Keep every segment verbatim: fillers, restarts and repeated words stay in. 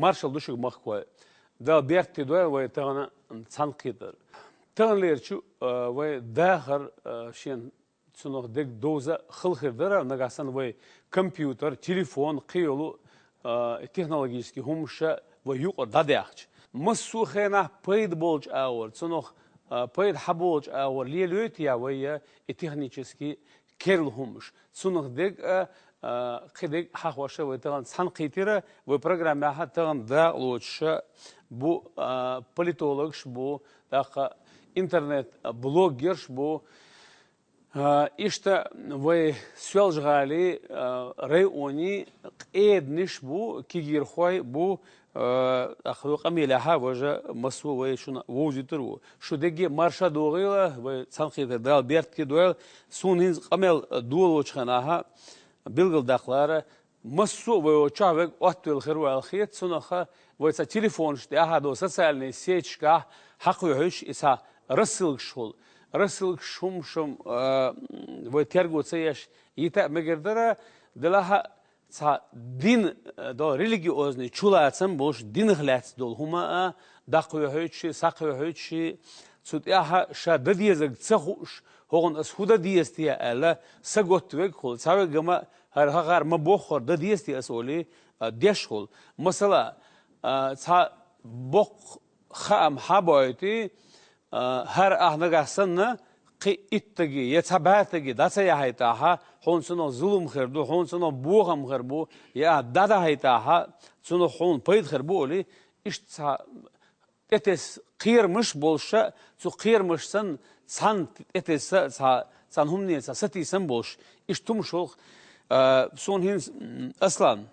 Маршал ду шуьга, махкахой. Дала беркате дойла вай тахана цхьаьнакхетар. Таханлерчу, а, вай дахар, а, шен цунах дег довза хала хир дара, нагахь санна вай компьютер, телефон, кхыйолу, а, технологический хӀумаш вай юкъара дӀадаьхча. Массо а хенахь пайда болчу агӀор, цунах, а, пайда хьаболчу агӀор лелойту я вай, я и технический керла хӀумаш. Цунах дег а, а, кхин дег хьахоша вай тахана цхьаьнакхийтира, вай программехь тахана дакъалоцуша бу, а, политологаш бу, тӀаккха интернет-блогерш бу. А, иштта вай Соьлжа-ГӀалин, а, районийн къеданаш бу, кегийрхой бу, а, тӀаккха вай къамелехь важа массо а вай шуна вовзуьйтур ву. Шу дегге марша догӀийла, вай цхьаьнакхетар Дала беркате дойла. Суна хӀинца къамел долочу хенахь билгалдаккхалара, массо а вай чохь верг оттавелла хир ву аьлла хета, цунах вай цхьа телефонаш тӀехь а долу социальный сеташкахь хьакхоьхьуьйтуш и цхьа рассылкаш хуьлу. Рассылкаш хӀумаш-м, а, вай терго ца еш йита а мегар дара, делахь а цхьа дин, а, до религиозный чулацам болуш динах лаьцна долу хӀума а дӀакхоьхьуьйтуш, схьакхоьхьуьйтуш, цу тӀехь а ша дан дезарг ца хууш, хӀокхунна ас хӀун дан деза те аьлла, са готта верг хуьлу. Цхьа верг-м хӀара хӀокхара ма боххура дан деза те ас олий, а, деш хуьлу. Масала, а, цхьа боккха хаам хьабойтий, а, хӀара ахь нагахь санна, кхин иттаге я цхьа бӀе стаге дӀа ца яхьийтахьа, хьуна цунах зулам хир ду, хьуна цунах бохам хир бу, я ахь дӀадахьийтахьа, цунах хьуна пайда хир бу олий, иштта цхьа тӀетесса кхерамаш болуша, цу кхерамаш санна, цхьаьна тӀетесса цхьа, цхьана хӀумане цхьа сатийсам болуш, иштта хӀумаш хуьлу. А, суна хӀинца, м, Аслан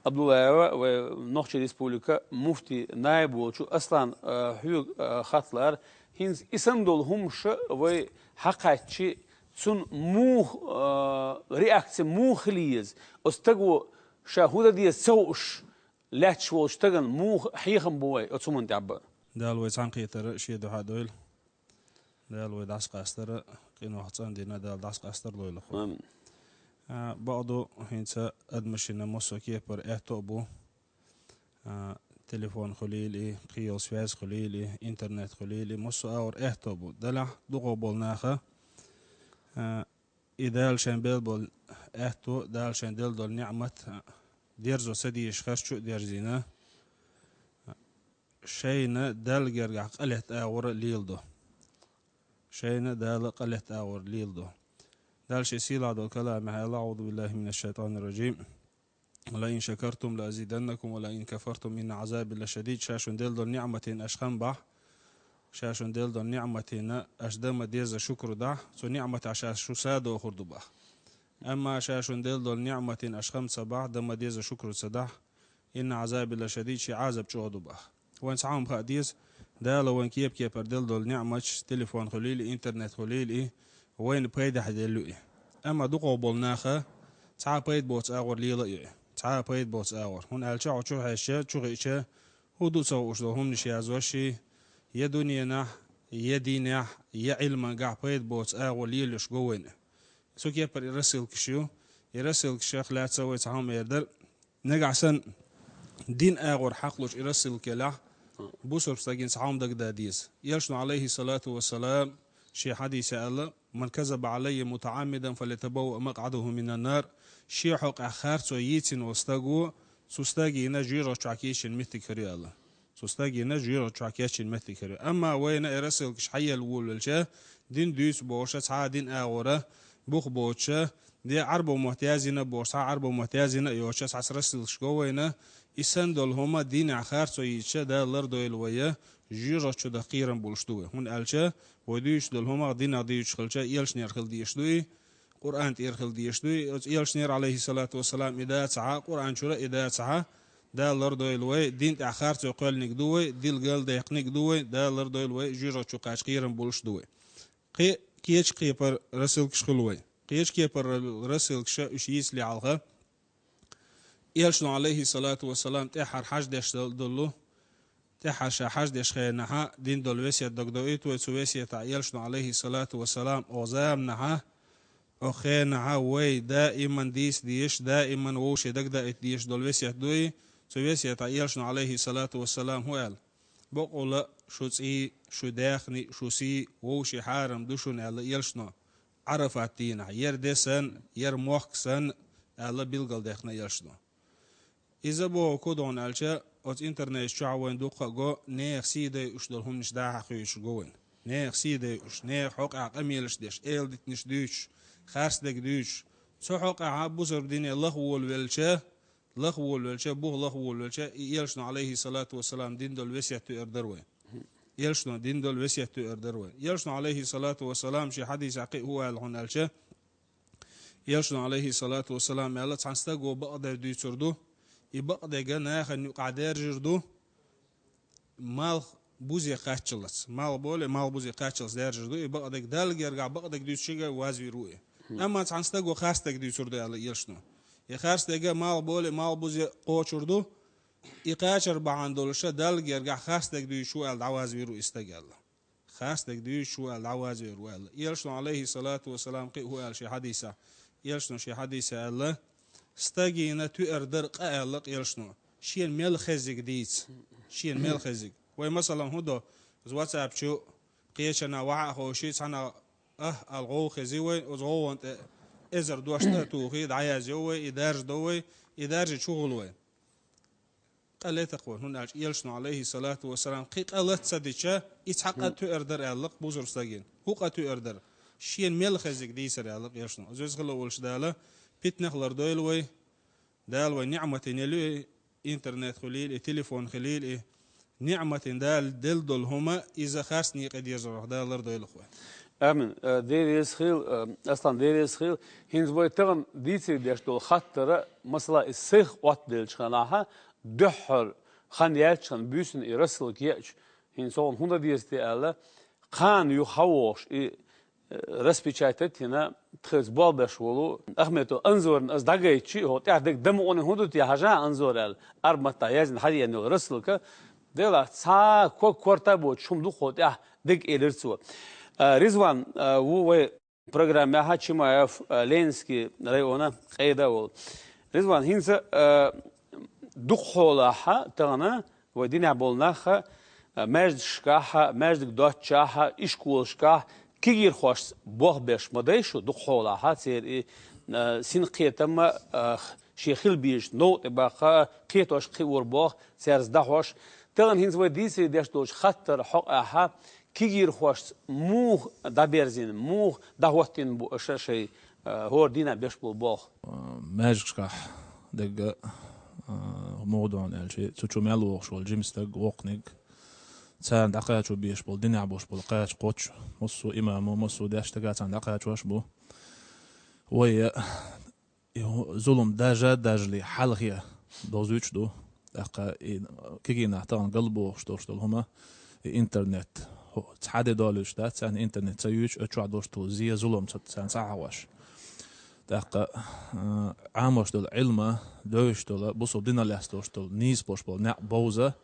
Абдуллаева, вай Нохчийн Республика муфтий наиб волчу Аслан, а, хьоьга, а, хаттар. ХӀинца и санна долу хӀумаш вай хьакхаьччи, цунна муха, а, реакция муха хила еза? Оцу стаго ша хӀун дан деза ца хууш лаьтташ волчу стагана муха хьехам бу вай оцу хӀуманна тӀехь бан? Дала вай цхьаьнакхетар шен дуьхьа дойла. Дала вай дӀасакъастара, къинойх цӀандина Дала дӀасакъастар лойла вай. Амин. А, бакъду, хӀинца адамашна массо а кепара аьтто а бу. А, телефон хуьлийла и, кхийолу связь хуьлийла и, интернет хуьлийла и, массо а агӀор аьтто а бу. Делахь дукхах болу наха, а, и Дала шайн белла болу аьтто, Дала шайн делла долу ниӀмат, а, дерзо ца дезаш харц чу а дерзийна, шайна Далла гергахь къа летта агӀор а леладо. Шайна Дала къа летта агӀор леладо. Дала шен сийлахь долу каламехь аьлла: «أعوذ بالله من الشيطان الرجيم. ولئن شكرتم لأزيدنكم ولئن كفرتم إن عذابي لشديد». Ша шуна делла долу ниӀматийн аша хам бахь, ша шуна делла долу ниӀматийн аша дан ма деза шукру дахь, цу ниӀматехь ша шу са дохур ду бахь. Амма ша шуна делла долу ниӀматийн аша хам ца бахь, дан ма деза шукру ца дахь, «إن عذابي لشديد», шен Ӏазап чӀогӀа ду бахь. Вайн цхьа хӀума хаа деза, Дала вайн кеп-кепара делла долу ниӀматаш, телефон хуьлийла и, интернет хуьлийла и, вайна пайдехь делла ю и. Амма дукхах болу наха цхьа а пайда боцу агӀор лела а ю и. Цхьа а пайда боцу агӀор. ХӀунда аьлча хьо чу хьаьжча, чу хиъча, хӀун ду ца хууш долу хӀуманаш язъеш и, я дуьненахь, я динехь, я Ӏилмангахь пайда боцу агӀор лелош го вайна. Цу кепара и рассылкаш ю. И рассылкашах лаьцна вай цхьа хӀума эр дара. Нагахь санна дин агӀор хьакхалуш и рассылка елахь, бусурба стагана цхьа хӀума дагадаа деза. Элчано, عليه الصلاة والسلام, шен хьадисехь аьлла: «من كذب علي متعمدا فليتبوأ مقعده من النار». Шен хьокъехь харцо йийцина волу стаго, цу стагана жоьжахати чохь кечйина меттиг хир ю аьлла. Цу стагана жоьжахати чохь кечйина меттиг хир ю. Амма вайна и рассылкаш хьаелла волавелча, дин дуьйцу бохуша, цхьа а дин агӀора бух боцуша, де Ӏарбо мотт язйина а бохуш, цхьа Ӏарбо мотт язйина а йоцуша, цхьацца рассылкаш го вайна, и санна долу хӀума динехь харцо йийцуша, Дала лардойла вай, жоьжахати чу даха кхерам болуш ду вай. ХӀунда аьлча вай дуьйцуш долу хӀумах динах дуьйцуш хилча, элчанера хила дезаш ду и, Къуръан тӀера хила дезаш ду и. Оцу элчанера, عليه الصلاة والسلام, и дацахьа, Къуръан чуьра и дацахьа, Дала лардойла вай, дин тӀехь харцо кхоьллиниг ду вай, дин галдаьккхиниг ду вай, Дала лардойла вай, жоьжахати чу кхача кхерам болуш ду вай. Кхин кечу кепара рассылкаш хуьлу вай. Кхечу кепара рассылкаша уьш йийцале хьалха, Элчано, عليه الصلاة والسلام, тӀаьххьара хьаждеш дол-, долу, тӀаьххьара ша хьаждеш хенахьа дина долу весет дагадоуьйту вай, цу весетахь Элчано, عليه الصلاة والسلام, оха заманахьа, оха хенахьа вай даиман дийца дезаш, даиман вовше дагадаийта дезаш долу весет ду и, Цу весетахь Элчано, Ӏалайхи салату вассалам, хӀун аьлла: «Бакъволу шу цӀий, шу даьхни, шу сий вовшийн хьарам ду шуна», — аьлла Элчано, Ӏарафат дийнахь. «Яра де санна, яра мохк санна», — аьлла, билгалдаьккхина Элчано. Иза боху кху догӀна аьлча, оцу интернеташ чохь вайн дуккха а го, нехан сий дайъуш долу хӀуманаш дӀахьа кхуьйсуш го вайн. Нехан сий дайъуш, нехан хьокъехь къамелаш деш, эладитанаш дуьйцуш, харцдерг дуьйцуш. Цу хьокъехь бусурба дине лаха волавелча, лаха волавелча, бух лаха волавелча, и Элчано, Ӏалайхи салату вассалам, дина долу весет туьар дара вайн. Элчано дина долу весет туьар дара вайн. Элчано, Ӏалайхи салату вассалам, шен хьадисехь кхин а хӀун аьлла хьуна аьлча, Элчано, Ӏалайхи салату вассалам, аьлла: «Цхьана стаго бакъдерг дуьйцур ду, и бакъдерг нахана юкъахь даьржар ду, малх бузе кхаччалц». Малх болий, малх бузе кхаччалц даьржар ду, и бакъдерг Далла гергахь бакъдерг дуьйцучуьнга вазвийр ву и. Амма цхьана стаго харцдерг дуьйцур ду, аьлла Элчано. И харцдерг малх болий, малх бузе кхочур ду, и кхачар бахьана долуш Далла гергахь харцдерг дуьйцуш ву аьлла дӀавазвийр ву и стаг, аьлла. Харцдерг дуьйцуш ву аьлла дӀавазвийр ву аьлла. Элчано, Ӏалайхи салату вассалам, кхин а хӀун аьлла шен хьадисехь? Элчано шен хьадисехь аьлла: «Стагана туьар дара къа», — аьлла Элчано, «шена мел хеззиг дийца». Шена мел хеззиг. Вай, масалан, хӀун до, иза WhatsApp чу кхечанхьа вахьа а ховший, цхьанхьа «ахь» аьлла гӀовгӀа хези вай, оцу гӀовгӀанна тӀе эзар дош тӀе а тухий, дӀаязйо вай, и даржадо вай, и даржийча хӀун хуьлу вай? Къа летакхо, хӀунда аьлча Элчано, Ӏалайхи салату вассалам, кхин къа лаца ца дича, и цхьа къа туьар дара аьлла бусурба стагана. ХӀун къа туьар дара? Шена мел хезиг дийцар аьлла Элчано. Иза веза хила волуш Дала питнах лардойла вай. Дала вай ниӀматийн елла и интернет хуьлийла, и телефон хуьлийла, и ниӀматийн Дала делла долу хӀума, иза харц некъа дезарх Дала лардойла вай. Амин. Э, Дела реза хила, э, Аслан, Дела реза хила. ХӀинца вай тахана дийцаре деш долу хаттара, масала, и сайх оттаделлачу хенахь, дуьххьара хан яьлча хана буьйсанна и рассылка еача, хӀинца хьуна хӀун дан деза те аьлла, кхана юха хьан вохуш и, э, распечатать йина, тхайца болх беш волу Ахметов Анзорна аса дӀагайтчи, хьо тӀехь дерг дан мукъане хӀун ду те хьажа, Анзор аьлла, араб маттахь яздина хьаеана йолу рассылка, делахь цхьа ког корта а боцуш хӀума ду хьо тӀехь дерг, элира цо. А, Ризван, а, ву вай программехь Чимаев, а, Ленинский района къеда а волу. Ризван, хӀинца, а, дукха хьолахь тахана вай динехь болу нах, а, маьждигашкахь, маьждиг доцчахь, ишколашкахь кегийрхошца болх беш ма дай шу, дукха хьолахь церан и, а, синкхетам а, а, шен хила безачу новкъа тӀе баккха, кхетош кхиор болх цаьрца дӀахьош. Тахана хӀинца вай дийцаре деш долчу хаттаран хьокъехь кегийрхошца муха дӀаберзийна, муха дӀахӀоттийна бу аша шайн, а, хӀора дийнахь беш болу болх? А, маьждигашкахь дерг а, а, муха ду хьуна аьлча, цу чу мел вогӀуш волу жима стаг, воккханиг, царна дӀакхачо безаш болу, динехь болуш болу кхача кхоччуш, массо а имамо, массо а даьшна стага царна дӀакхачош бу. Вай, а, И хӀу-, зулам дажа а дажале, хьалхе довзуьйтуш ду. ТӀаккха и кегий нах тахана галбохуш долуш долу хӀума, и интернет, хӀу-, цхьа де долуьйтуш дац царна, интернет ца юьйтуш, оцу чохь долуш долу зе, зулам ца, царна ца хьахош. ТӀаккха, а, Ӏамош долу Ӏилма, девзаш долу, бусул дина лаьцна долуш долу, нийса болуш болу некъ бовза,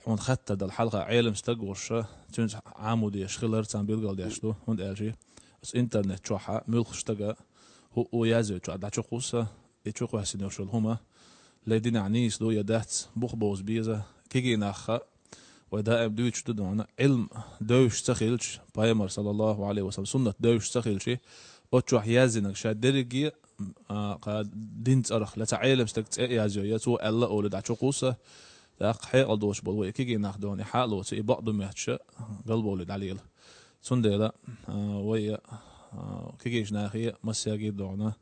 хьуна хаттар дала хьалха Ӏелам стаг волуш, цуьнца Ӏамо дезаш хилар царна билгалдеш ду, хӀунда аьлча оцу интернет чохь муьлххачу стага хӀуъу язйо чохь дӀа чу кхуссу, и чу кхоьссина йолуш йолу хӀума, ле динехь нийса ду я дац, бух бовза беза, кегий нах а, вай даим дуьйцуш ду дуьйна, Ӏилма девзаш ца хилча, пайхамар, саллаллаху Ӏалайхи ва саллам, суннат девзаш ца хилча, оцу чохь яздинарг ша дерриге, а, кха дин цӀарах, ле цхьа Ӏелам стаг цӀе а язйо, я цо аьлла олу дӀа чу кхуссу, тӀаккха хьекъал доцуш болу вай кегий нах дуьйна, и хьа а лоцу, и бакъ ду моьттуш, галбовлий дӀалела. Цундела, а, вай, а, кегийчу нахе массаьрга а дуьйна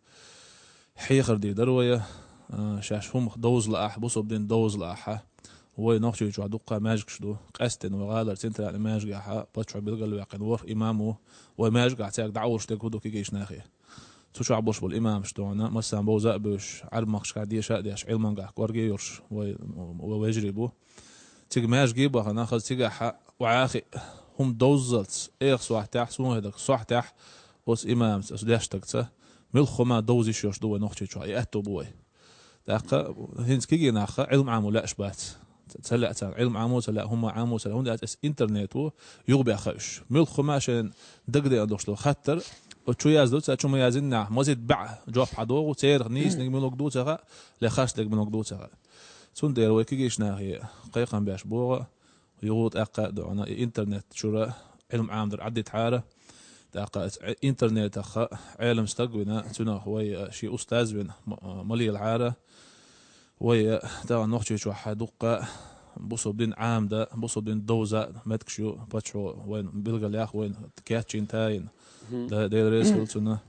хьехар дийр дара вай, а, шаьш хӀумах довза лаахь, бусул дин довза лаахь, вай Нохчийчохь дуккха маьждигаш ду, къаьсттина вай гӀалара центральный маьждигехь, паччахьо билгалваьккхина ворхӀ имам ву, вай маьждигехь цаьрга дӀаолуш дерг хӀун ду кегийчу нахе. Цу чохь болуш болу имамаш дуьйна, массарна бовза а бевзаш, Ӏаьрбийн махкашкахь деша а деш, Ӏилманехь корге а йолуш, вай, вай вежарий бу. Цига маьждиге а бахана, хаза цигахь а, охьа а хиъна, хӀума довззалц, эха сохьтехь, суна хетарг сохьтехь, оцу имамца, оцу даьшна стагца, муьлхха хӀума довза йиш йолуш ду вай Нохчийчохь, и аьтто бу вай. ТӀаккха хӀинца кегий нах а Ӏилма Ӏамо лаьаш бац. Ца лаьа царна Ӏилма Ӏамо, ца лаьа хӀума Ӏамо, ца лаьа, хӀунда аьлча эс интернет ву юхабаьхна уьш. Муьлхха хӀума шайна дагадеана долуш долу хаттар, оцу чу яздо, цара чу ма яздинехь, мазитта бӀе жоп хьадогӀу, церах нийсаниг муьлург ду ца хаьа, ле харцдерг муьлург ду ца хаьа. Цундела вай кегийча нахе кхайкхам беш богӀа, юха тӀаккха а доӀана, и интернет чура Ӏилма Ӏамадар Ӏаддитахьара, тӀаккха оцу интернетах Ӏелам стаг вина, цунах вай, а, шен устаз вина ма-, а, ма лелахьара, вай, а, тахана Нохчийчохь дуккха бусалба дин Ӏамадан, бусалба дин довзан меттигаш ю, паччахьо вайна билгалъяьхна, вайна кечйина, тайна. Да-, Дела реза хуьлда цунна.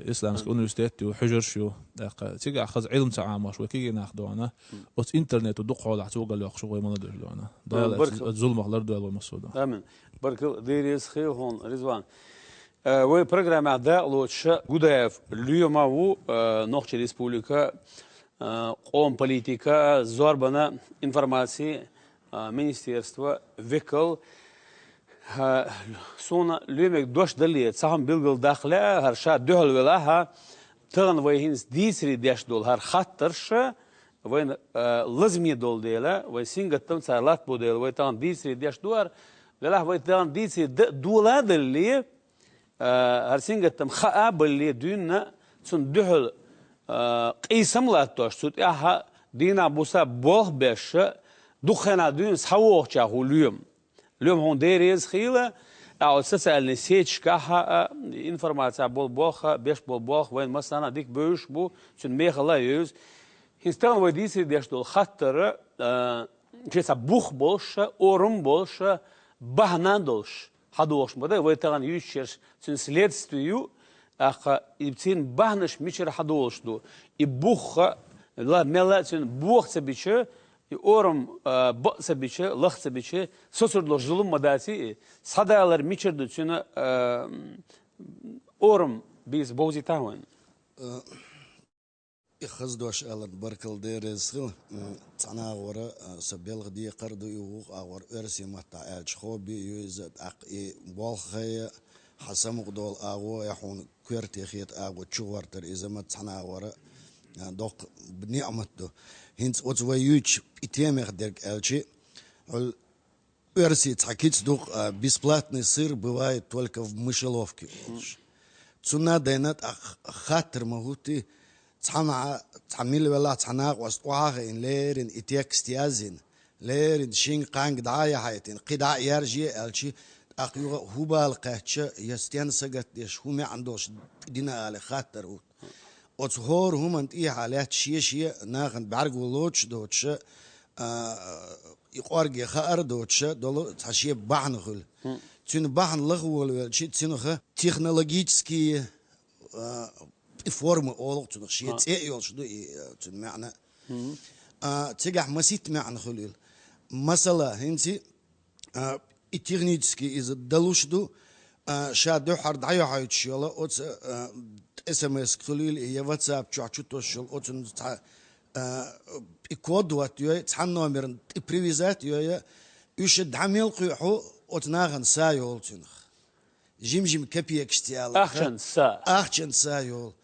Исламский университет ю, хьуьжарш ю, тӀаккха цигахь хаза Ӏилма ца Ӏамош вай кегий нах доӀана, оцу интернето дукха хьолахь цо галйоккхуш ву вай ма-, ладуьйш доӀана. Дала баркалла. Оцу зуламах лардойла вай массо а. Амин. Баркалла, Дела реза хуьлда хьуна, Ризван. Э, вай программехь дакъа лоцуша Гудаев Лоьма ву, э, Нохчийн Республика, э, къоман политика, зорбанан информаци, а, министерства векал. А, суна Лоьмега дош дале, цхьа хӀума билгалдаккха лаьа, хӀара ша дуьхьал велахь, тахана вай хӀинца дийцаре деш долу хӀара хаттарш вайна, а, лазаме долу дела, вайн сингаттам цара латтабо дела, вай тахана дийцаре деш ду хӀара, делахь вай тахана дийцаре д-, дола а далале, а, хӀара сингаттам хаа а балале дуьйна, цунна дуьхьал, а, къийсам а латтош, цу тӀехь дийнахь-буса болх а беш, дукха хенахь дуьйна схьавогӀучех ву Лоьма. Лоьма, хьуна Дела реза хуьлда, ахь оцу социальный сеташкахь а, информацехь болу болх а, беш болу болх а вайна массарна а дика бевзаш бу, цуьнан мехала а евза. ХӀинца тахана вай дийцаре деш долу хаттар, а, шен цхьа бух болуш а, орам болуш а, бахьана долуш схьадогӀуш ма ду, вай тахана юьйцуш ерш цуьнан следствие ю, тӀаккха и цуьнан бахьанаш мичара схьадолуш ду, и бух а, ла-, мелла а цуьнан бохо ца бича, и орам, а, бакъ ца бича, лаха ца бича, соцур долуш зулам ма дац и, схьадалар мичара ду цуьнан, а, орам бийца бовзийтахьа вайна. Э, И хаза дош аларна баркалла, Дела реза хуьлда. М, цхьана агӀора, а, сан белхан декхар а ду, и вукху агӀор оьрсийн маттахь аьлча хобби ю иза, тӀаккха и болх а, хьан самукъадолу агӀо, я хьуна коьрте хета агӀо чугӀортар, иза ма цхьана агӀора, а, доккха ниӀмат ду. ХӀинца оцу вай юьйцучу и темех дерг аьлча, хьуьл оьрсийн цхьа кица ду-кх, а, «Бесплатный сыр бывает только в мышеловке», олуш. Цунна а дайна тӀаккха хаттар ма хӀуттий, цхьана а, цхьа мила велахь, цхьа накъост охьа а хиъна, леррина и текст язйина, леррина шинга-кхаьнга дӀа а яхьийтина, кхин дӀа а яржае аьлча, тӀаккха юха а хӀун бала кхаьчча, я стенна сагатдеш, хӀун маьӀна долуш дина алий хаттар хӀутту. Оцу хӀора хӀуманна тӀехьа лаьтта шен-шен нахана бӀаьрго лоцуш а доцуша, а, и кӀорге хаар а доцуша долу цхьа шен бахьана хуьлу. Цуьнан бахьана лаха волавелча, цуьнах технологические, а, и формы олу-кх цунах, шен цӀе а йолуш ду и, а, цуьнан маьӀна. А, цигахь маситта маьӀна хуьлийла. Масала, хӀинца а, и технически иза далуш ду, а, ша дуьххьара дӀайохьуьйтуш йолу оцу, а, эс эм эс хуьлийла я WhatsApp чохь чу тосуш йолу оцунна цхьа, а, и код ватта йой, цхьана номерна и привязать йой, уьш дӀа мел кхуьу оцу нахана са йолу цуьнах. Жим-жим копеекашца ялахь. Ахчанца са. Ахчанца са йолу.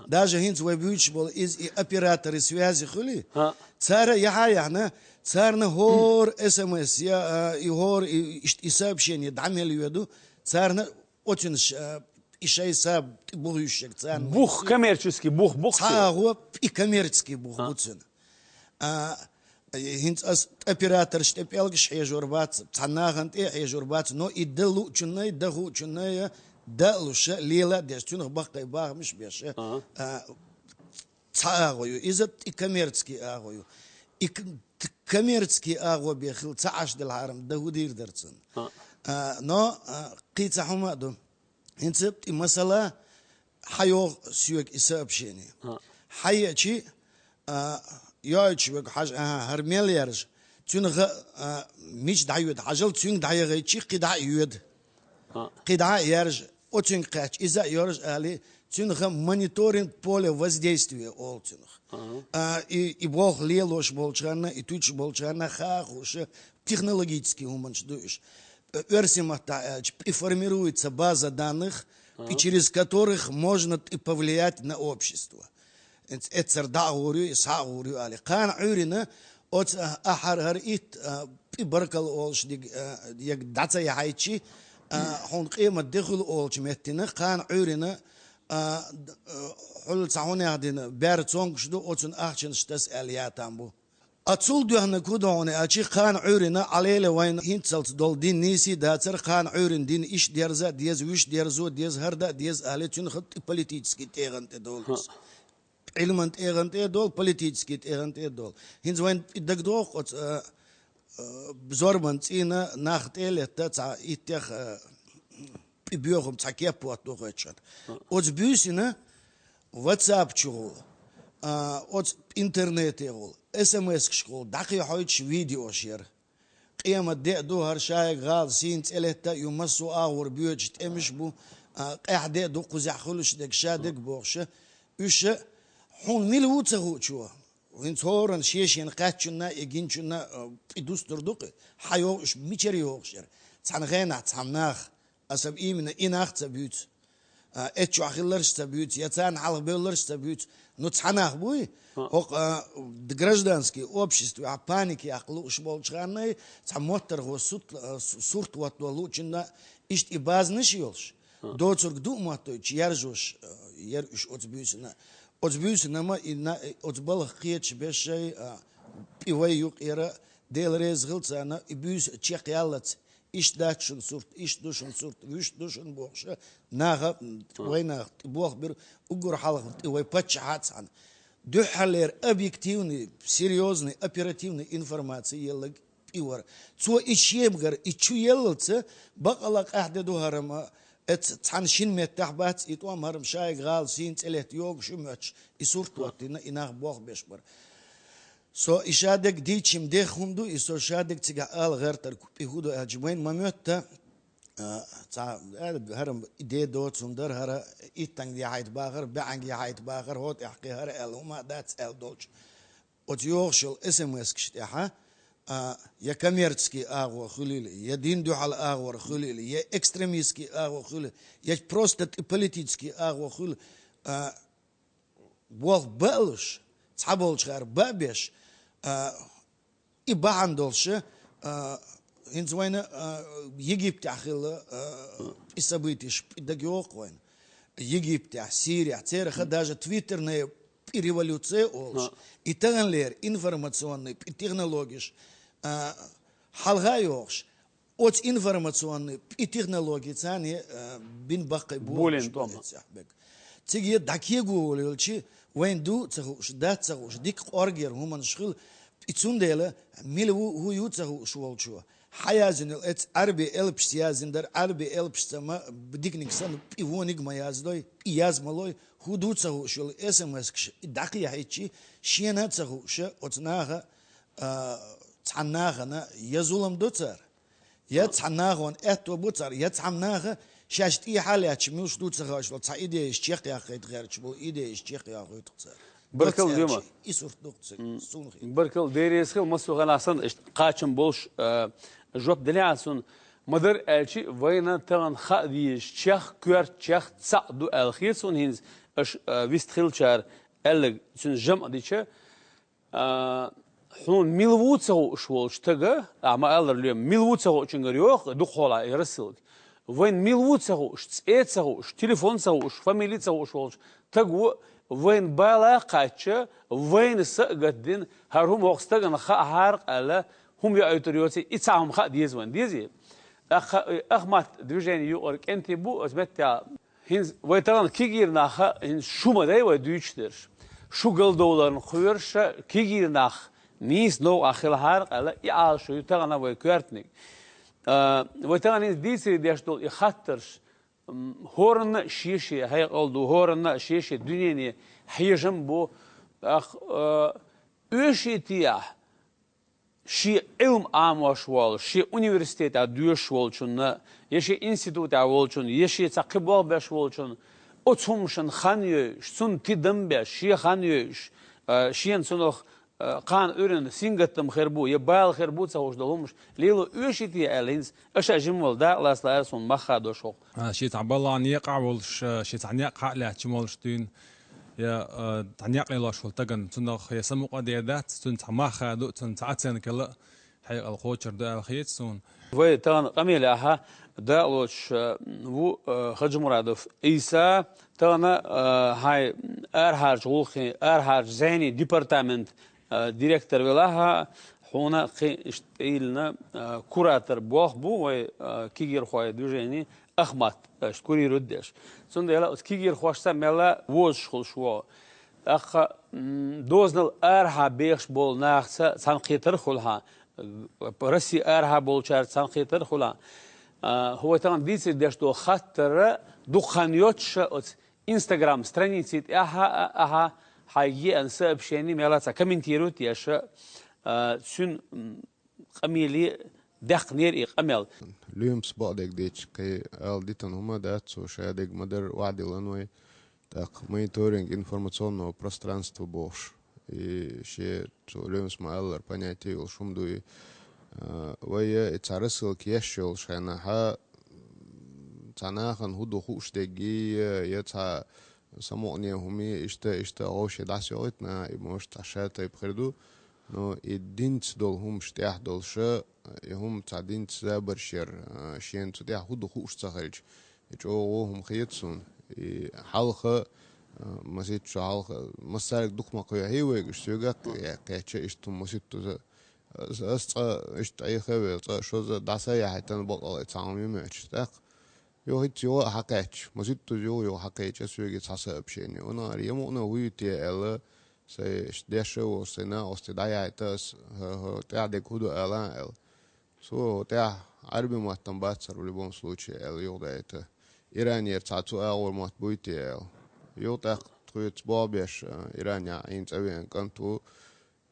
Даже хӀинца вай буьйцуш болу иза и операторы связи хуьлий? ХӀаъ. Цара яхьа а яхьна, царна хӀора эс эм эс я, а, и хӀора и, и, и сообщение дӀа мел йоьду, царна оцунаш, а, и шайн са тӀе бух юьсуш ерг царна. Бух, коммерческий бух бу-кх цо. Цхьа агӀо, и коммерческий бух бу цуьнан. А, хӀинца ас операторш тӀе пӀелгаш хьежор бац, цхьана нахана тӀе а хьежор бац, но и дан луучунна, дан хуучунна, дан а луша, лела а деш, цуьнах баккхий бахамаш а беш, а, цхьа агӀо ю. Иза и коммерческий агӀо ю. И к-, к-, коммерческий агӀо бен хила ца Ӏаш делахьара-м, дан хӀун дийр дара цунна? А, но, а, кхин цхьа хӀума а ду. ХӀинца и масала, хьайогӀу соьга и сообщение. Хьаеачи, а, йойтуш верг хьажа, аха, хӀара мел яржа, цуьнан гӀа, а, мича дӀайоьду хьажал, цуьнга дӀаяхийтичи, кхин дӀа а йоьду. Кхин дӀа а яржа, оцуьнга кхаьчча, иза а йоржа алий, цуьнан гӀа мониторинг поле воздействия олу цуьнах. А, и, и болх лелош болчарна, и туьйцуш болчарна хаа хууша, технологический хӀуманаш ду уьш. Э, оьрсийн маттахь аьлча, и формируется база данных, и через которых можно и повлиять на общество. Эц-, эццара дӀа а гӀур ю, и схьа а гӀур ю алий. Кхана Ӏуьйрина оцу, а, ахьар хӀара итт, а, и баркалла олуш диг, а, яг дӀа ца яхьайтчи, а, хьуна къемат де хуьлу олучу меттина, кхана Ӏуьйрина, а, д-, а, хьуьлла цхьа хӀунех дина бер цонгуш ду, оцунна ахчанаш таса аьлла ятам бу. А цул доьхна кху догӀуна аьлча, кхана Ӏуьйрина Ӏалеле вайна хӀинцалц долу дин нийса дацара, кхана Ӏуьйрина дин иштта дерза а деза, вуьш дерзо а деза, хӀара да а деза, аьле, цуьнан хатта и политический тӀегӀан тӀе долу иза. Ӏилман тӀегӀан тӀе а долу, политический тӀегӀан тӀе а долу. ХӀинца вайн и дагадогӀу оцу, а, а, зорбан цӀийнан нах тӀе а летта, цхьа иттех, а, и боьхам цхьа кеп хӀотто хоьттуш хӀара. Оцу буьйсина WhatsApp чугӀула, а, оцу интернетегӀула, СМС-кашкахула дӀакхехьойтуш видеош яра. Къемат де а ду, хӀара шайга гӀала сийна цӀе летта а ю, массо а агӀор боьдуш тӀемаш а бу, а, къаьхьа де а ду, кхузахь хуьлуш дерг ша дерг бохуша, уьш хьуна мила ву ца хуучо. ХӀинца хӀоранна шен-шена кхаьччунна и гинчунна, а, и дустур ду-кх, хьан йогӀу уьш, мичара йогӀуш яра. Цхьана хенахь цхьана нах, аса именно и нах ца буьйцу. А, эццахь хилларш ца буьйцу, я царна хьалха бевлларш ца буьйцу. Ну, цхьа нах буй, хӀокху, а, д-, гражданский обществе, а, паника яккха лууш болчу ханнай, цхьа моттархо сут-, а, су-, сурт хӀотто луучунна иштта и базанаш а йолуш, доцург ду а моттуьйтуш, яржош, а, яра уьш оцу буьйсина. Оцу буьйсина ма и на-, оцу балха кхеташ бешшай, а, и вай юкъера, Дела реза хила царна, и буьйса чекхъяллалц, иштта дац шун сурт, иштта ду шун сурт, вуьшта ду шун бохуша, наха, вай наха тӀе болх бира, уггар хьалха тӀе вай паччахьа а цхьаьна. Дуьххьарлера объективный, серьёзный, оперативный информация елларг и вара. Цо и шемгара и чу еллалца, бакъала къаьхьа де ду хӀара ма, эцца цхьана шина меттехь бац и тӀом, хӀара ма шайга гӀала сийна цӀе летта йогуш ю моьттуш, и сурт хӀоттийна, и нах болх беш бара. Со и шадерг дийчим дех хӀума ду, и со шадерг цигахь ала гӀертарг и хӀун ду аьлча, вайн ма моьтту, а, цхьа, а, хӀара и де доцун дара, хӀара иттанга яхьайта бахар, баьӀанга яхьайта бахар, хӀо тӀехь кхин хӀара аьлла хӀума а дац аьлла долчу. Оцу йогӀуш йолу СМС-каш тӀехь, а, я коммерческий агӀо хуьлийла, я дин дуьхьал агӀор хуьлийла, я экстремистский агӀо хуьлийла, я просто тӀе политический агӀо хуьлийла, а, болх баалуш, цхьаболчара баъ беш, а, и бахьана долуш, а, хӀинца вайна, а, Египтехь хилла, а, и событияш дагайогӀу-кх вайна. Египтехь, Сирехь, церах даже твиттерная и революция олуш, и таханлера информационный и технологияш, а, хьалха а йогӀуш, оцу информационный и технологи царна, э, бин баккхий болуш Болен бу дома. Эццехь бега. Цига дӀакего волу йолчи, вайн ду а ца хууш, дац ца хууш, дика къоргера хӀуманаш хила, и цундела мила ву, хӀун ю ца хууш волчо. Хьан яздина йолу эцу Ӏаьрби элпашца яздина дара, Ӏаьрби элпашца ма диканиг санна, и вониг ма яздой, и яз ма лой, хӀун ду ца хууш йолу СМС-каш, и дӀакхехьийтчи, шена а ца хууша, оцу наха, а, цхьана нахана я зулам до цара, я цхьана нахана аьтто бу цара, я цхьана наха шаьш тӀехьа а лаьтташ, муьлш ду ца хааш волу цхьа идеяш чекхъяххийта гӀерташ болу идеяш чекхъяххуьйту цара. Баркалла, Доцци Дема. Аьлча, и сурт ду-кх цига, суна хи. Баркалла, Дела реза хила, массо а хенахь санна, иштта кхачам болуш, а, жоп делахьа суна. Ма-дарра аьлча, вайна тахана хаа дезаш чех, коьрта чех цхьаъ ду аьлла хета суна хӀинца, аша, а, вист хилчара аьлларг цуьнан жамӀ дича, а, хьуна мила ву ца хууш волчу тага, а, ма-аллара, Лема, мила ву ца хуучуьнгара йоху дукхахьолахь и рассылка. Вайн мила ву ца хууш, цӀе ца хууш, телефон ца хууш, фамили ца хууш волчу таго вайн бала а кхачча, вайна са а гатдина, хӀара хӀума хӀокху стагана хаахьара-кх аьлла, хӀума йоуьйтур йоций, и цхьа хӀума хаа деза вайн, дезий? ТӀаккха, э, Ахмат движение юкъара кӀентий бу, оцу меттехь ХӀинца вай тахана кегийрнах а, хӀинца шу ма дай вай дуьйцуш дерш. Шу галдовларна кхоьруш а, кегийрнах нийса новкъахь хилахьара-кх аьлла, и Ӏалашо ю тахана вай коьртаниг. А, вай тахана хӀинца дийцаре деш долу и хаттарш, м, хӀоранна а шен-шен хьекъал ду, хӀоранна а шен-шен дуьнене хьежам бу. Ах, а, оьший тӀехь шен Ӏилма Ӏамош волу, шен университетехь доьшуш волчунна, я шен институтехь волчунна, я шен цхьа кхин болх беш волчунна, оцу хӀуманашна хан йойуш, цунна тидам беш, шен хан йойуш, а, шена цунах, а, кхана Ӏуьйранна сингаттам хир бу, я бала хир бу ца хууш долу хӀуманаш лело оьший те аьлла, хӀинца аша жимма вала дакъа лаца лаьара суна мах хадош хӀокху. А, шен цхьа баллахь некъахь а волуш, а, шен цхьа некъ хьа а лаьтташ молуш дуьйна, я, а, цхьа некъ лелош волу тагана, цунах я самукъа а дер дац, цуьнан цхьа мах хадо, цуьнан цхьа оценка яла а хьекъал кхочур ду аьлла хета суна. Вай тахана къамелехь дакъалоцуш, а, ву, а, Хаджимурадов Ӏийса, тахана, а, хьайн арахьарчу гӀуллакхийн, арахьарчу зӀенийн департамент А, директор велахьа, хьуна кхин иштта тӀаиллина, а, куратор бох бу вай, а, кегийрхой движени Ахмат, а, иштта курирует деш. Цундела оцу кегийрхошца мелла возуш хуьлуш вогӀу. ТӀаккха, м, дозанал арахьа бехаш болу нахаца цхьаьнакхетар а хуьлу хьан, Россия арахьа болчаьрца цхьаьнакхетар а хуьлу хьан. А, хӀу вай тахана дийцар деш долу хаттара дукха хан йоцуша оцу Instagram страници тӀехь а, ахьа, хьайга еана сообщение мелла цхьа комментирует еш, а, цуьнан, м, къамеле даьккхинера и къамел. Луьмас бакъдерг дийцича, кхин ала дитина хӀума дац, цо ша дерг ма-дарра охьадиллина вай. ТӀаккха мониторинг информационного пространства бохуш, и шен цо Луьмас ма-аллара понятие йолуш хӀума ду и. А, вай и цхьа рассылка еш йолуш хенахьа, цхьа нахана хӀун ду хууш дерг, я, я цхьа самукъане хӀума, иштта, иштта гӀовше дӀасайохуьйту наха, и, может, цхьа ша тайпа хир ду, но и динца долу хӀумаш тӀехь долуша, и хӀума цхьа динца забарш яр, а, шена цу тӀехь хӀун ду хууш ца хилча, и чӀогӀа хӀума хета суна. И хьалха, а, масийтта шо хьалха, массаьрга дукха ма кхоьхьий вайга, соьга а кхе-, кхечча иштта хӀума маситтаза. Ас, ас цкъа иштта Ӏеха а велла, цкъа шозза дӀасаяхьийтина бакъалла цхьа хӀума ю моьттуш. ТӀаккха юха хӀинца юха а хьакхаьчча, маситтаза юха, юха хьакхечча, соьга цхьа сообщение. Ванар, я мукъана хӀун ю те аьлла, сайн иштта деш а волуш, сайн накъостий дӀаяхьийта ас, хӀо, хӀо тӀаьхьа дерг хӀун ду ала а аьлла. Цо хӀо тӀаьхьа Ӏаьрби маттам бацара в любом случае аьлла юхадаийта. Иранера цхьа цу агӀор мотт буй те аьлла. Юха тӀаккха тхоьца болх беш, а, Иранехь Ӏийна цӀа веана кӀант ву.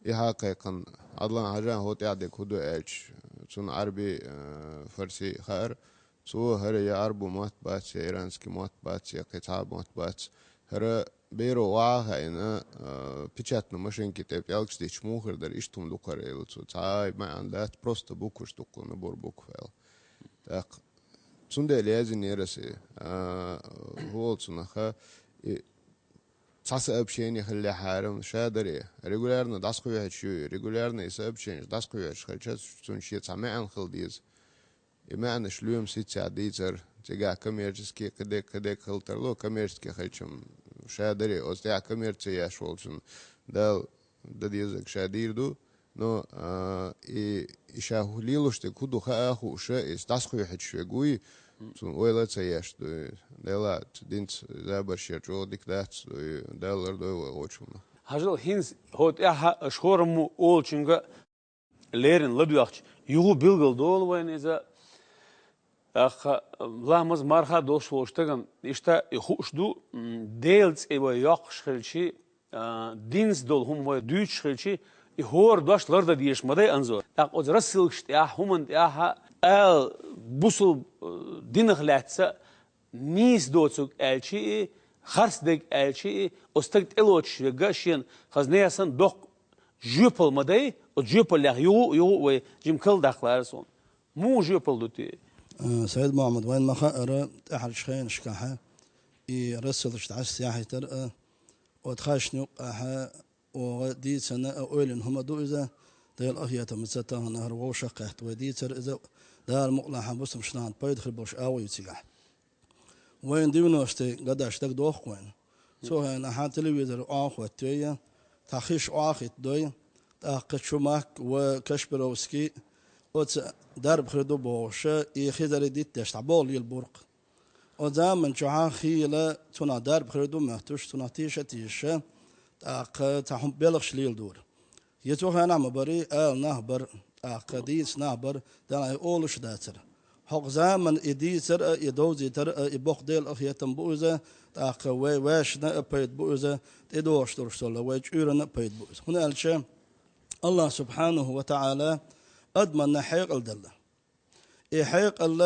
И хьакхайкхина, Ӏадлан, хьажа, хӀо тӀаьхьа дерг хӀун ду аьлча, цунна Ӏаьрби, а, фарси хаьара. Цо хӀара я Ӏаьрбу мотт бац, я иранский мотт бац, я кхин цхьа мотт бац. ХӀара беро охьа а хаийна, а, печатный машинки тӀе пӀелгаш дича муха хир дара, иштта хӀума ду кхара аьлла цо. Цхьа а маьӀна дац, просто букваш ду кху, набор букв аьлла. ТӀаккха цундела яздинера ас и, а, хӀу олу цунах, и цхьа сообщение хиллехьара, ша даре, регулярно дӀасакхоьхьуьйтуш ю, регулярно и сообщениеш дӀасакхоьхьуьйтуш хилча, цунна шен цхьа маьӀна хила деза. И маьӀнаш Луьмас хӀинццехь дийцар, цигахь коммерческий кхидерг, кхидерг хила тарло, коммерческий хилчам ша даре, оцу тӀехь коммерци еш волчун Дала дан дезарг ша дийр ду, но, а, и, и ша хӀу-, лелош дерг хӀун ду хаа а хууша, иза дӀасакхоьхьуьйтуш верг вуй, цунна ойла а ца еш дуй. Дела, цу динца забарш яр чӀогӀа дика дац дуй, Дала лардойла вай гӀочунна. Хьажал, хӀинца хӀо тӀаьхьа аша хӀораммо олучуьнга леррина ладоьгӀча, юха билгал долу вайна иза, тӀаккха ламаз марха долуш волу стагана иштта и хууш ду, м, Делан цӀе вай йоккхуш хилчи, а, динца долу хӀума вай дуьйцуш хилчи, и хӀора дош лардан дезаш ма дай, Анзор. ТӀаккха оцу рассылкаш тӀехь, хӀуманна тӀехь ала бусул, э, динах лаьцна нийса доцург аьлчи и, харц дерг аьлчи и, оцу стаг тӀелоцуш верг шена хаза несан доккха жоьпалла ма дай, оцу жоьпаллех юха а, юха а вай жима калдаккха лаьара суна. Муха жоьпалла ду те? А, Сайд-Мохьмад, вайна ма хаъара, тӀаьхьарчу хенашкахьа и рассылкаш дӀасаяхьийтар а, оцу хашна юккъехьа оха дийцина а, ойла йина хӀума ду иза, Делан къахетамца тахана хӀара вовшахкхетта вай дийцар иза, Дала мукъалахь бусалба нахана пайда хир болуш агӀо ю цигахь. Вайна девяностые годаш дагадоху вайна. Цу хенахьа телевизор охьахӀоттайо, цхьа хиш охьахӀиттадой, тӀаккха Чумак ва Кашпировский оцу дарба хир ду бохуша, и хизаре диттадеш цхьа боху лела буркх. Оцу заман чохьа хийла цунах дарба хир ду моьттуш, цунах тийша а тийша, тӀаккха цхьа хӀума белхаш леладора. Я цу хенахь ма барий, ала нах бара, тӀаккха дийца нах бара, Дала и олуш а дацара. ХӀокху заман и дийцар а, и довзийтар а, и боккха Делан къахетам бу иза, тӀаккха вай ваьшна а пайда бу иза, тӀедогӀуш долуш долу вай чкъурана а пайда бу иза. ХӀунда аьлча Аллах субхьанаху ва таӀала адаманна хьекъал делла. И хьекъал,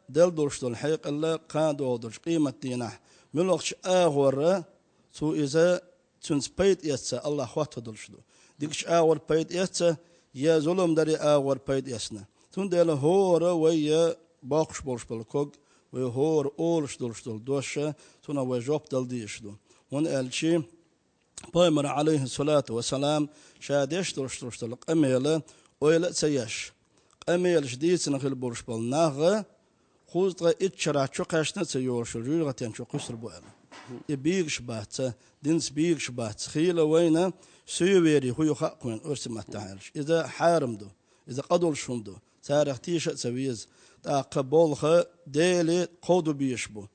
делла долуш долу хьекъал, кхана догӀу долчу къематдийнахь муьлхачу агӀорра цо иза, цуьнца пайда эцна Аллах хӀотто долуш ду. Дикачу агӀор пайда эцна, я зулам даре агӀор пайда эцна. Цундела хӀора вай я боккхуш болуш болу ког, вай хӀора олуш долуш долу доша, цунах вай жоп дала дезаш ду. ХӀунда аьлча Пайхамара, Ӏалайхиссалату вассалам, ша деш долуш долуш долу къамела ойла а ца еш, къамелаш дийцина хила болуш болу нах а, кхузткъа итт шарахь чу кхаьчна а ца йолуш йолу жуьгӀатен чу кхуьссур бу аьлла. И бегаш бац, динца бегаш бац. Хийла вайна суеверие хӀу ю хаьа кхуьнан, оьрсийн маттахь аьлча. Иза хьарам ду, иза къа долуш хӀума ду. Царах тийша а ца веза. ТӀаккха болх Деле кховдо безаш бу.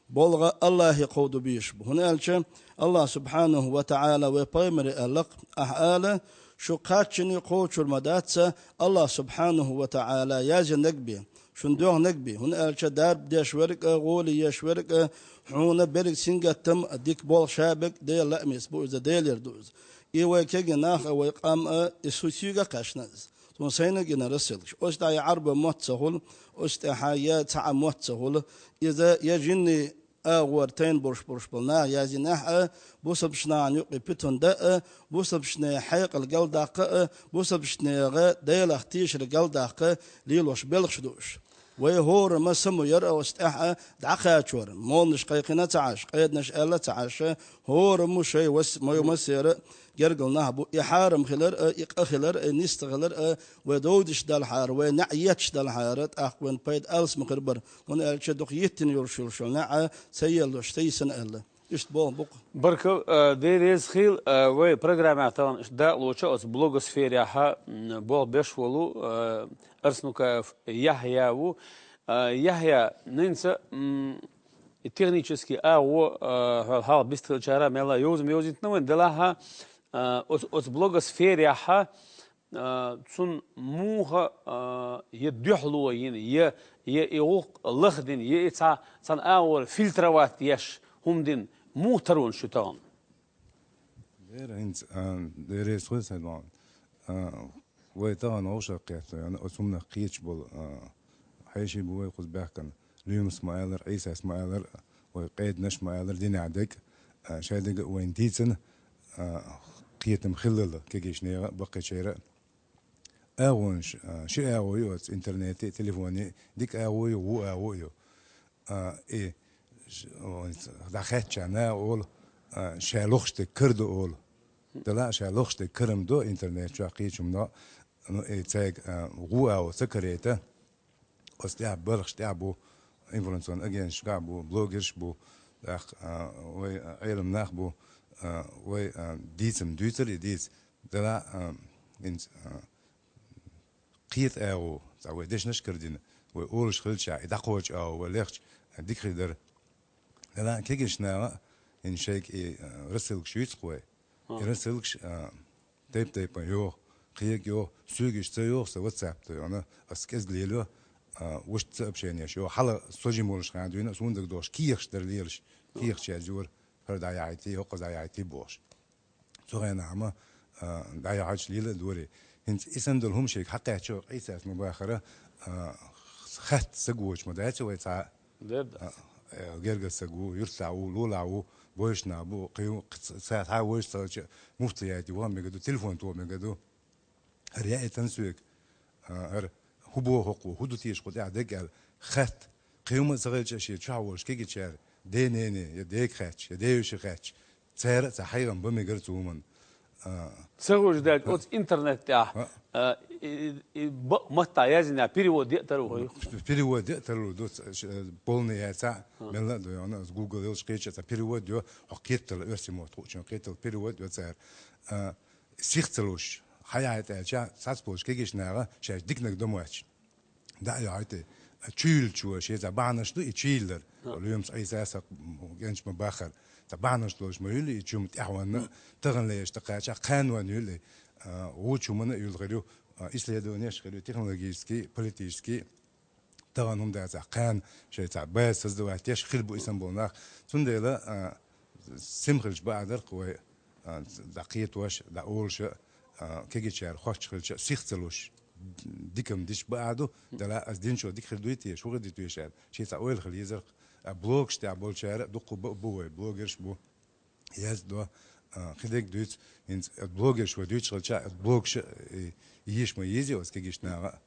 Болх Аллахе кховдо безаш бу. ХӀунда аьлча Аллах субхьанаху ва таӀала вай пайхамаре аьлла-кх: «Ахьа ала, шу кхаччане кхочур ма дац Аллах субхьанаху ва таӀала яздинарг бен, шуна доьхнарг бен. ХӀунда аьлча дарба деш верг а, гӀоли еш верг а, хьуна берриг сингаттам а, дика болх ша берг а Делан лаамца бу иза, Делера ду иза». И вай кегий нах а, вай къам а, и со соьга а кхаьчна иза. Суна сайна а гина рассылкаш. Оцу тӀехь я Ӏарбойн мотт ца хуьлу, оцу тӀехь я цхьа а мотт ца хуьлу. Иза я жинийн агӀор тайна болуш болуш болу наха яздинехь а, бусалбачу нахана юкъе питана дан а, бусалбачеран хьекъал галдаккха а, бусалбачу нехан Делах тешар галдаккха лелош белхаш ду уьш. Вай хӀораммо само яра оцу тӀехь а дӀакхачор, молланаш кхайкхина а ца Ӏаш, къеданаш аьлла а ца Ӏаш, хӀораммо шайн вас-, мо-, массеран а гергара нах бу. И хьарам хилар а, и къа хилар а, и нийса ца хилар а, вай довдеш далахьара, вай неӀ етташ далахьара, тӀаккха вайн пайда алсам хир бара. ХӀунда аьлча дукха йиттина йолуш йолуш йолу неӀ ца еллалц, ца йисина аьлла. Иштта бохург бу-кх. Баркалла, а, Дела реза хуьлда, а, вай программехь тахана иштта дакъалоцу оцу блогосферехь, м, болх беш волу, а, Арснукаев Яхьъя ву. А, Яхьъя, хӀинца, м, и технический агӀо, а, хьо хьалха бистхилчара мелла йовза ма йовзийтина вайн, делахь а, а, оцу, оцу блогосферехь, а, цунна муха, а, я дуьхьало йина, я, я и гӀуллакх лахдина, я и цхьа, цхьана агӀор фильтровать еш хӀума дина, муха таронаш ю тахана? Дера хӀинца, а, дерриг хуьлу сан боху. А, вай тахана вовшах кхетта, оцу хӀуманах кхеташ болу, а, хьеший бу вай кхуза баьхкина. Лоьмас ма-аллара, Ӏийсас ма-аллара, вай къеданаш ма-аллара, динехь дерг а, шайн дерг а вайна дийцина, а, кхетам хиллал кегийчу нехан а, баккхийчеран а. АгӀонаш, а, ши агӀо ю оцу интернете, телефоне, дика агӀо ю, вон агӀо ю. А, и ш-, о, дӀахаьттачарна олу, а, ша лохуш дерг карадо олу. Делахь а ша лохуш дерг кара ма до интернет чохь кхечунна, ну, и цаьрга, а, вон агӀо ца карийта. Оцу тӀехь балхаш тӀехь бу, информационный агенташкахь бу, блогерш бу, тӀаккха, а, вай, а, Ӏелам нах бу, а, вай, а, дийцам дуьйцура и дийца. Делахь а, хӀинца, а, кхета агӀо, цхьа вай дешнаш а карадина, вай олуш хилча, и дӀакхочу агӀо вай лехча, дика хир дара. Делахь а кегийчу наха а, хӀинца шайга и, а, рассылкаш юьйцу-кх вай. И рассылкаш, а, тайп-тайпана йогӀу, кхин йогӀу, соьга иштта ца йогӀу, сан WhatsApp тӀе йогӀу, ас кӀезиг лелайо, а, вуьшта сообщенеш йогӀу. Хьала со жима волуш хенахь дуьйна, суна дагадогӀуш кехаш дара лелаш, кехаш язйора, хӀара дӀаяхьийтий, хӀокхуза дӀаяхьийтий бохуш. Цу хенахь ма, а, дӀаяхьийтича лела а дора. ХӀинца и санна долу хӀума шайга хьакхаьчча, Ӏийсас ма-бахара, а, хатта саг воцуш ма дац вай цхьа а. Дера дац. А, э, гергара саг ву, юьртахь ву, лулахь ву, вевзаш нах бу, кхин ю, ц-, ца-, цхьа а вевзаш ца хилча, муфтият ваха мегар ду, телефон тоха мегар ду. ХӀара яийтина соьга, а, хӀара хӀун боху хӀокхо, хӀун ду теша кху тӀехь дерг аьлла, хатта, кхин хӀума а ца хилча, шен чохь волуш кегийчара, ден-нене, я дега хаьттича, я ден-йишига хаьттича, цара а цхьа хьехам бан мегар цу хӀуманна. А, ца хууш даьлча, оцу интернет тӀехь, а, и, и, и бакъ маттахь яздинехь перевод ян а тарло хьо? Перевод ян а тарло ду, ц-, ш-, полный яцахь, мелла а ду, йона, ас Google йолчу кхеча цхьа перевод йо, хьо кхеталла, оьрсийн мотт хуучун кхеталла перевод йо цара. А, сих ца луш, хьаяхьийта аьлча, сацполчу кегийчу наха шаьш диканиг дан моьттуш. ДӀа а йохьуьйту, чуйиллачо шен цхьа бахьанаш ду и чуйиллар. Лоьмас Ӏийса сакъ генчу ма-баххара. Цхьа бахьанаш долуш ма юьллу и чу-м тӀаьхьаванна, таханлерчу тӀекхача кханван юьллу и, а, вочу хӀуманна а юьллу хир ю, а, исследованеш хир ю, технологический, политический, тахана хӀума дацахь, кхана шайн цхьа база создавать еш хир бу и санна болу нах. Цундела, а, сема хилча баа дара-кх вай, а, дӀакхетош, дӀаолуш, а, кегийчара хоттуш хилча, сих ца луш, дика-м дича баа ду, делахь ас динчо дика хир дуй теша, хӀун хир ду теша аьлла, шен цхьа ойла хила езара-кх. А блогаш тӀехь болчара а дуккха бу, бу вай, блогерш бу, яздо, а, кхидерг дуьйцу, хӀинца блогерш вай дуьйцуш хилча, блогаш а, и, езаш ма езий оцу кегийчу наха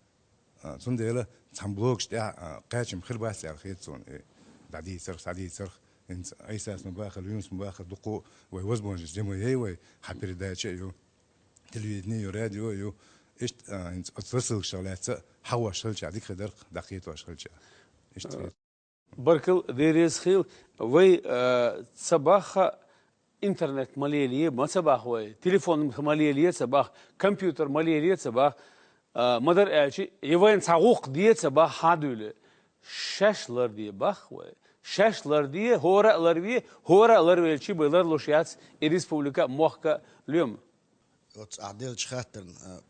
а. А, цундела цхьана блогаш тӀехь, а, кхачам хир бац аьлла хета суна, и дӀадийцарх, схьадийцарх, хӀинца Ӏийсас ма-баххара, Лоьмас ма-баххара, дуккха вай возможность де ма яй вай, хьан передача а ю, телевидение а ю, радио а ю. Иштта, а, хӀинца оцу рассылкашах лаьцна хьахош хилча, дика хир дара-кх, дӀакхетош хилча. Иштта хета. Баркал, Деррес хил, вай, э, ца бахха, интернет ма лелае, ма ца бахха вай, телефон ма лелае ца бахха, компьютер ма лелае ца бахха, э, ма дарра аьлча, е вайна цхьа гӀуллакх де ца бахха хьадуьйла. Шаьш ларде бахха вай. Шаьш ларде, хӀора а ларве, хӀора а ларвелча, вай ларлуш яц и республика а, мохк а, лоьма. Оцу ахь деллачу хаттарна, а,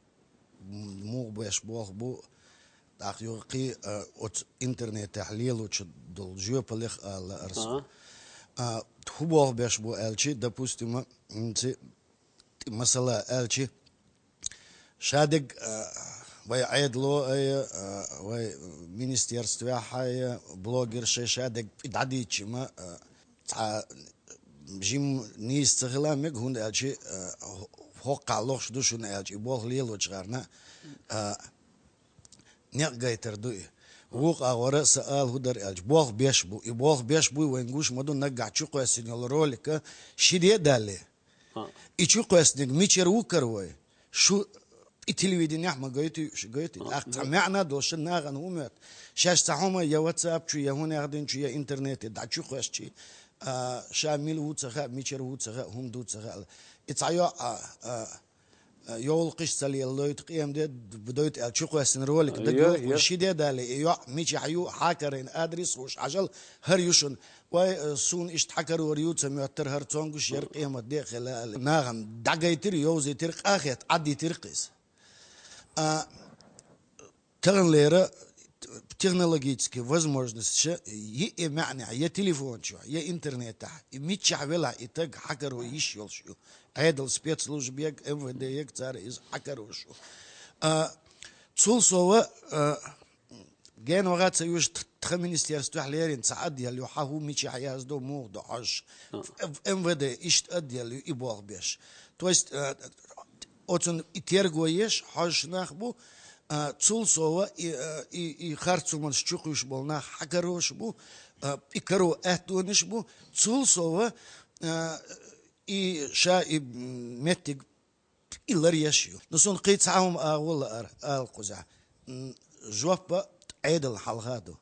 м-, муха беш болх бу, тӀаккха юха кхин, а, оцу интернетехь лелочу долу жоьпаллех а лаьара суна. Ага. А, хӀун болх беш бу аьлча, допустим, м, ци-, тӀе масала аьлча, шадерг, а, вай Ӏедало а я, а, вай министерствехь а я, блогерша шадерг дӀадийча ма, а, цхьа жимма нийса ца хила мега, хӀунда аьлча, а, хӀокхахь лохуш ду шуна аьлча, и болх лелочу гӀарна, а, некъ гайтар ду и. Вукху агӀора сан ала хӀун дара аьлча, болх беш бу. И болх беш буй вайн гуш ма ду, наггахь чукхоьссина йолу ролика ши де а далале. А. И чукхоьссинарг мичара ву каравой? Шу и телевиденехь ма гойтуй, шу гойтуй. А, тӀаккха цхьа маьӀна долуш нахана хӀун моьтту? Шаьш цхьа хӀума я WhatsApp чу, я хӀунех дина чу, я интернете дӀа чу хоьссичи, а, ша мила ву ца хаьа, мичара ву ца хаьа, хӀума ду ца хаьа. И цхьа йоӀ, а, а, а, йовлакхаш ца лелойту, къемат де д-, дойту аьлла чукхоьссина ролик даг йо, йо, йо. Ши де далале, и йоӀ мичахь ю, хьакарийн адрес хууш, хьажал, хӀара ю шуна. Вай, э, суна иштта хьакарор ю ца моьттура, хӀара цомгуш яра, къемат де а хила аьлла. Нахана дӀагайтира, йовзийтира, къахетта Ӏаддитира-кх иза. А, таханлера технологический возможностьш йиъ маьӀнехь, я телефон чохь, я интернетехь, и миччахь велахь и таг хьакаро йиш йолуш ю. Ӏедал спецслужба яга, МВД яга, цара иза хьакаро йиш ю. А, цул сова, а, Гена ваха ца уьш т-, тхан министерствехь леррина цхьа отдел ю, хьан хӀу мичахь яздо, муха до хьожуш. А. В-, в МВД иштта отдел ю, и болх беш. То есть, э, оцунна и терго еш, хьожуш нах бу, э, цул сова и, э, и, и харц хӀуманаш чу кхуьйсуш болу нах хьакарош бу, э, и каро аьттонаш бу, цул сова, э, и ша и, м, меттиг и лар еш ю. Ну, суна кхин цхьа хӀума агӀо лаара, ала кхузахь. М, жоп а Ӏедална хьалха ду.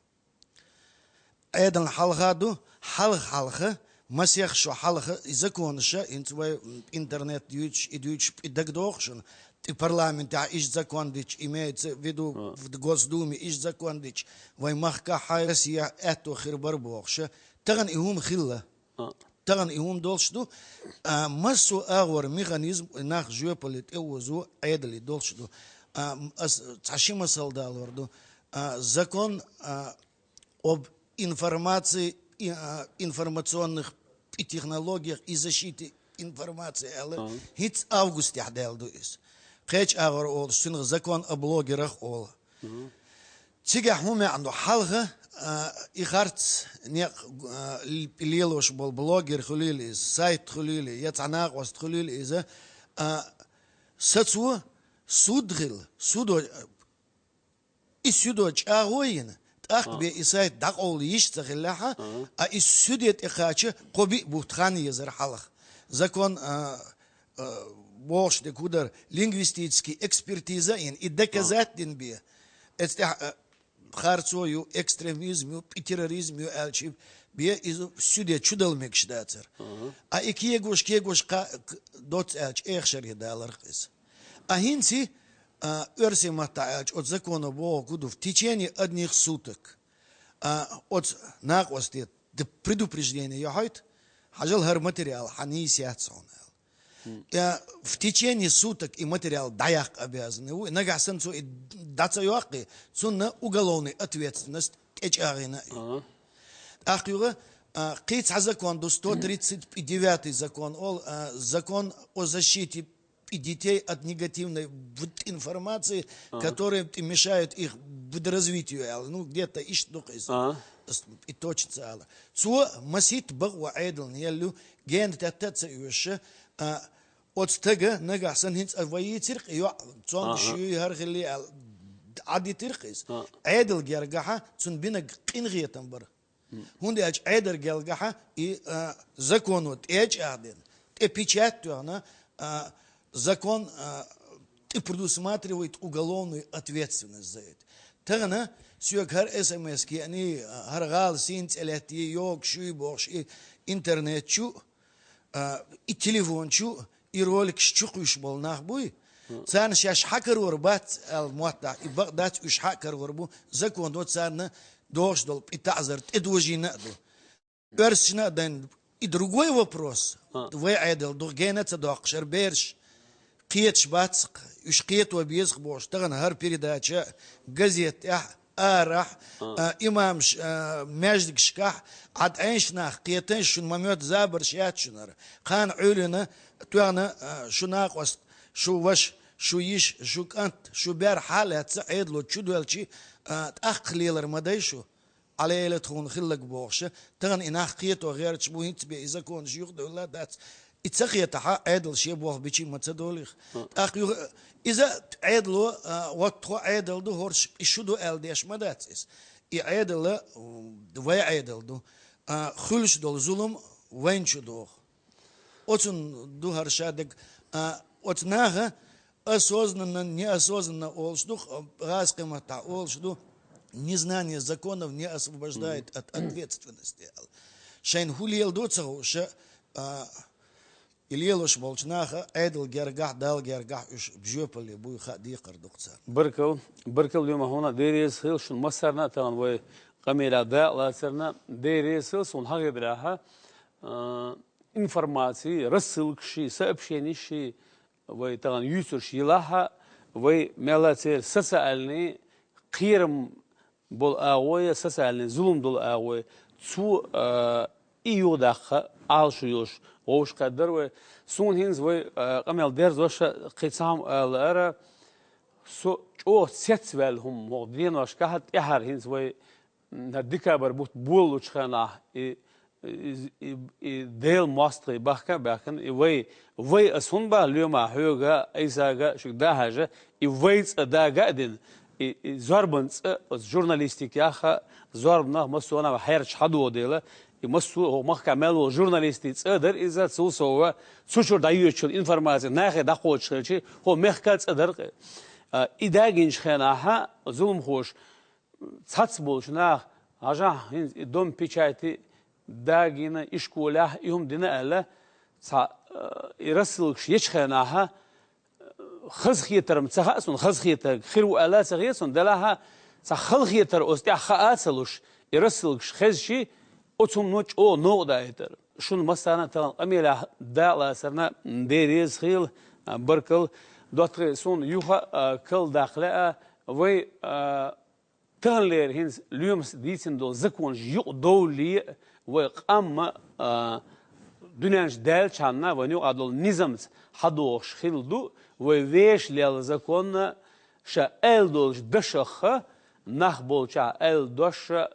Ӏедална хьалха ду, хьалха-хьалха, масех шо хьалха, и законаша, хӀинца вай, м, интернет дуьйцуш, и дуьйцуш, и дагадогӀу шуна, и парламентехь иштта закон дича, имеется в виду, в Госдуме иштта закон дича, вай махкахь, Россехь аьтто хир бара бохуша, тахана и хӀума хилла. А. Тахана и хӀума долуш ду, а, массо а агӀор механизм, нах жоьпалле тӀе а озо, Ӏедале долуш ду. А, м, ас цхьа ши масал далор ду. А, закон, а, об информации, и, а, информационных и технологиях и защите информации аьлла, хӀинца августехь даьлла ду иза. Кхечу агӀор олуш, цуьнах закон о блогерах олу. Цигахь хӀун маьӀна ду? Хьалха, а, и харц некъ, а, л-, лелош болу блогер хуьлийла иза, сайт хуьлийла, я цхьа накъост хуьлийла иза, а, сацо суд хилла, судо, и судо чӀагӀо йина, тӀаккха бен и сайт дӀакъовла йиш ца хиллехьа, а и суде тӀе кхача кхо-биъ бутт хан езара хьалха. Закон, а, а, бохуш дерг хӀун дара, лингвистический экспертиза а йина, и доказать дина бен. Эцу тӀехь, а, харцо ю, экстремизм ю, пи-, терроризм ю аьлча, бен иза суде чу дала мегаш дацара. А и кегош, кегош кха-, к-, доцца аьлча, эхашаре далар-кх иза. А хӀинца, а, оьрсийн маттахь аьлча, оцу законо бохург хӀун ду, в течение одних суток, а, оцу накъосте д-, предупреждение яхьуьйту, хьажал, хӀара материал хьан нийса яц хьуна аьлла. Э, в течение суток и материал дӀаяккха обязаны ву. Нагахь санна цо и дӀа ца йоккхий, цунна уголовный ответственность тӀечӀагӀйина и. ТӀаккха юха, а, кхин цхьа закон ду, сто тридцать девятый закон олу, а, закон о защите и детей от негативной в-, информации, которая и мешает их в-, развитию, аьлла. Ну, где-то иштта ду-кх иза. С-, и точно ца ала. Цо масийтта бакъо Ӏедална елла ю, гена тетта а ца оьшуша, а, оцу стага нагахь санна хӀинца а вай йийцира-кх, йоӀ цомгуш юй, хӀара хилли аьлла, Ӏадитира-кх иза. Ӏедал гергахьа цунна бинарг къинхетам бара. ХӀунда аьлча Ӏедал гергахьа и, а, законо тӀечӀагӀдина, тӀе печать тоьхна, а, закон, а, тӀе предусматривает уголовную ответственность за это. Тахана Соьга хӀара СМС кеаний, хӀара гӀала сийна цӀе лаьттий, йога шуй бохуш, и интернет чу, а, и телефон чу, и роликаш чу кхуьйсуш болу нах буй. Царна шаьш хьакарор бац аьлла моттахь, и бакъ дац, уьш хьакарор бу, законо царна догӀуш долу пӀи таӀзар тӀедожийна а ду. Оьрсашна а дайна, и другой вопрос. А. Вай Ӏедал ду, гена ца доккхуш, хӀара бераш кхеташ бац, уьш кхето беза бохуш, тахана хӀара передача, газет тӀехь, арахь, а, имамаш, а, маьждигашкахь, Ӏад Ӏенаш нах кхеташ, шуна ма моьтту забарш яц шуна хӀара. Кхана Ӏуьллина, тоьхна, а, шу накъост, шу ваш, шу йиш, шу кӀант, шу бер хьалаьцна Ӏедало чу доьлчи, а, тӀаккха лелар ма дай шу. Ӏалелат хӀуна хиллаг бохуша, тахана и нах кхето гӀерташ бу, хӀинца бен и законаш юхадевлла дац. И ца кхетахьа, Ӏедал шен болх бичи ма ца долийх. ТӀаккха юха, иза Ӏедало, а, ваттахо Ӏедал ду, хӀорш и шу ду аьлла деш ма дац иза. И Ӏедала, м, вай Ӏедал ду. А, хуьлуш долу зулам вайна чу догӀу. Оцунна ду хӀара шадерг, а, оцу наха осознанно, неосознанно олуш ду, гӀазкхийн маттахь олуш ду, незнание законов не освобождает от ответственности аьлла. Шайна хӀун леладо ца хууш, а, и лелош болчу наха Ӏедал гергахь, Далла гергахь уьш жоьпалле буй хаа декхар ду-кх царна. Баркалла, баркалла, Лоьма, хьуна Дела реза хила шуна массарна а, тахана вай къамелехь дакъалацарна Дела реза хила, суна хьахедарехьа, а, информаций, рассылкаш, сообщениш, вай тахана юьйцурш елахьа, вай мелла церан социальный кхерам болу агӀо я, социальный зулам долу агӀо я, цо, а, и юхадаккха Ӏалашо йолуш вовшахкхаьддар вай. Суна хӀинца вай, а, къамел дерзош а кхин цхьа хӀума ала лаара, со чӀогӀа цецваьлла хӀума хӀокху деношкахь а, тӀаьхьара хӀинца вай м, хӀара декабрь бутт болалучу хенахь и, и, и, и Делан мостагӀий бахка а баьхкина, и вай, вай ас хӀунда боху Лоьма хьоьга, Ӏийсага, шуьга дӀахьажа, и вай цӀа дага а дина, и, и зорбан цӀа оцу журналистикехь а, зорбанах массо а нах хьерча хьадогӀу дела, и массо а хӀокху махкахь мел волу журналистийн цӀа дара иза, цул сов, цу чуьра дӀайоьдучу информаци нахе дӀакхочуш хилчи, хӀокху мехкан цӀа дара-кх. А, и дагийначу хенахь а зуламхоша цхьацца болчу наха, хьажахь, хӀинца и Дом печати дагийна, и школехь и хӀума дина аьлла, цхьа, э, и рассылкаш ечу хенахь, э, хазахетар-м ца хаьа суна, хазахетар хир ву аьлла а ца хета суна, делахь а цхьа халахетар оцу тӀехь хаа а ца луш, и рассылкаш хезчи, оцу хӀумано чӀогӀа новкъа даийтар. Шуна массарна а тахана къамелехь дакъалацарна Дела реза хила, а, баркалла. ДоттагӀий, суна юха а, а, кал даккха лаьа, вай, а, таханлера хӀинца Лоьмас дийцина долу законаш юкъадовлале а, вай къам а, а, дуьнен чу даьллачхьана вайна юкъахь долу низамца хьадогӀуш хилла ду, вай вешан лелла закон а, ша аьлла долчу дашах а, нах болчохь аьлла дош а,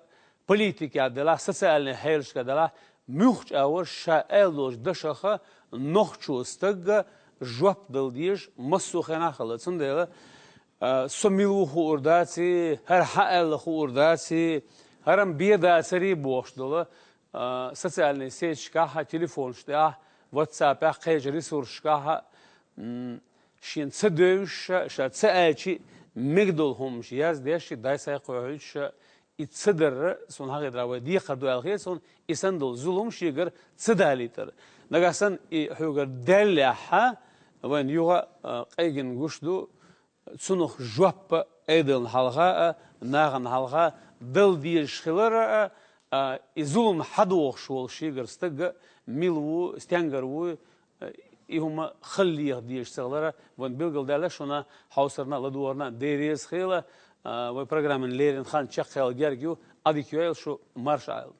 политикехь делахь, социальный хьелашкахь делахь, муьлххачу агӀор ша аьлла долчу дашах а нохчо стаг а жоп дала дезаш массо а хенахь хилла. Цундела, а, со мила ву хуур дац, хӀара хьан аьлла хуур дац, хӀара-м бен дацарий бохуш долу, а, социальный сеташкахь а, телефонаш тӀехь а, WhatsApp-ехь а, кхечу ресурсашкахь а, м, шена ца девзаш а, ша ца аьлчи, мега долу хӀуманаш яздеш а, дай схьакхоьхьуьйтуш а, и ца дарра, суна хьахедарехь, вай декхар ду аьлла хета суна, и санна долу зулам шегара ца далийтар. Нагахь санна и хьоьгара даьллехь а, вайна юха а, а, къегина гуш ду, цунах жоп а Ӏедална хьалха а, нахана хьалха а дала дезаш хилар а, а, и зулам хьадохуш волу шегара стаг а мила ву, стенгара вуй, и хӀума хала леха дезаш ца хилар а, вайна билгалдаьлла шуна, хьовсарна а, ладогӀарна а Дела реза хила, а, вай программина леррина хан чекхъяла герга ю, Ӏадика йойла шу, марша Ӏойла.